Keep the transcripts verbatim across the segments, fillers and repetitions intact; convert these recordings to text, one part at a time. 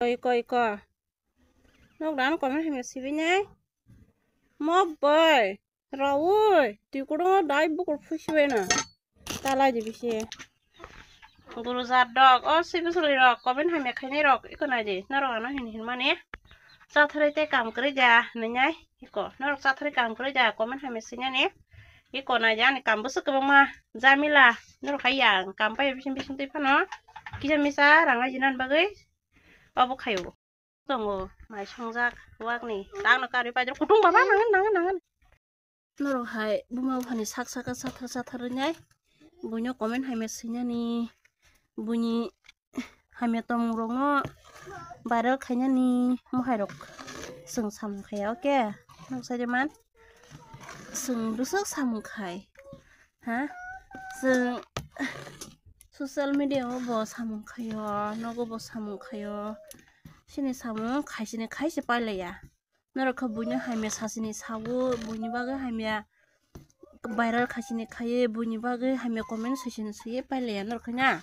Iko, iko. Nok dan comment hamya sibi nai. Mo boy. Rawi. Twi kudungo dai bukur phusibai na. Talai di bisi. Guru jat dok. O sibi suli rok. Comment hamya khainai rok. Iko nai di. Norok ano hin hin mani. Chathari te kam kri ja. Nai nai. Iko. Norok chathari kam kri ja. Comment hamya sinani. Iko nai di ani kam bwswk kwbangma jamila norok hai ya, kam pai bising bising twi phano kisa misa rang ai jinan bagwi obo khaio. Tongo mai songjak wakni tangno karwi paijak kutung baba nangin nangin nangin. Norok hai buma buphani sak saka sathar sathar wngnai buino comment hai message nani buini hamya tongmung rokno viral khainani mohai rok chwng samung khaiya, oke? Noksa jeman chwng bwswk samung khai, ha? Chwng social media o bo samung khaio, nogo bo samung khaio, chini samung khaisini khaisi pailaiya. Norok khe buino hamya sasini sawo, buini bagwi hamya viral khaisini khaiwi, buini bagwi hamya comment swisini swiwi pailaiya norok khe na.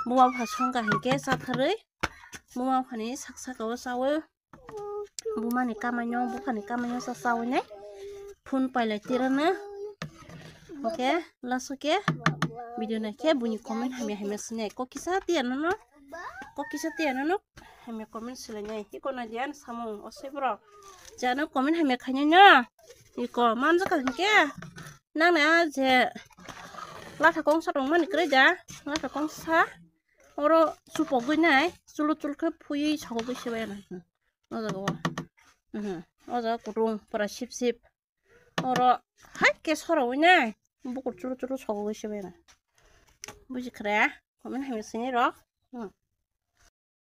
Buma bupha songkha hinkhe chatharwi, buma buphani sak saka o chawi, bumani kamaino, buphani kamaino cha chawi nai phone pailai tirano. Oke, last o khe video naikhe buini comment hamya hamya sinai kok kisa tiya nono, kok kisa tiya nono. Hamya comment swlainai. Iko nai di ani samung o swi borok. Je ano comment hamya khainai no. Iko manjak ka hinkhe. Nang nai a je latha kongsa tongmani kwrwi da. Latha kongsa. Oro chupogwi nai. Chulu chulu khe phuiwi sogogwi se bai ano. O jaga o. Mhm. O jaga kutung pura sip sip. Oro hai ke sorowi nai. Bukur chulu chulu sogogwi se bai ano. Buji khre. Comment hamya sinai rok. Hmm.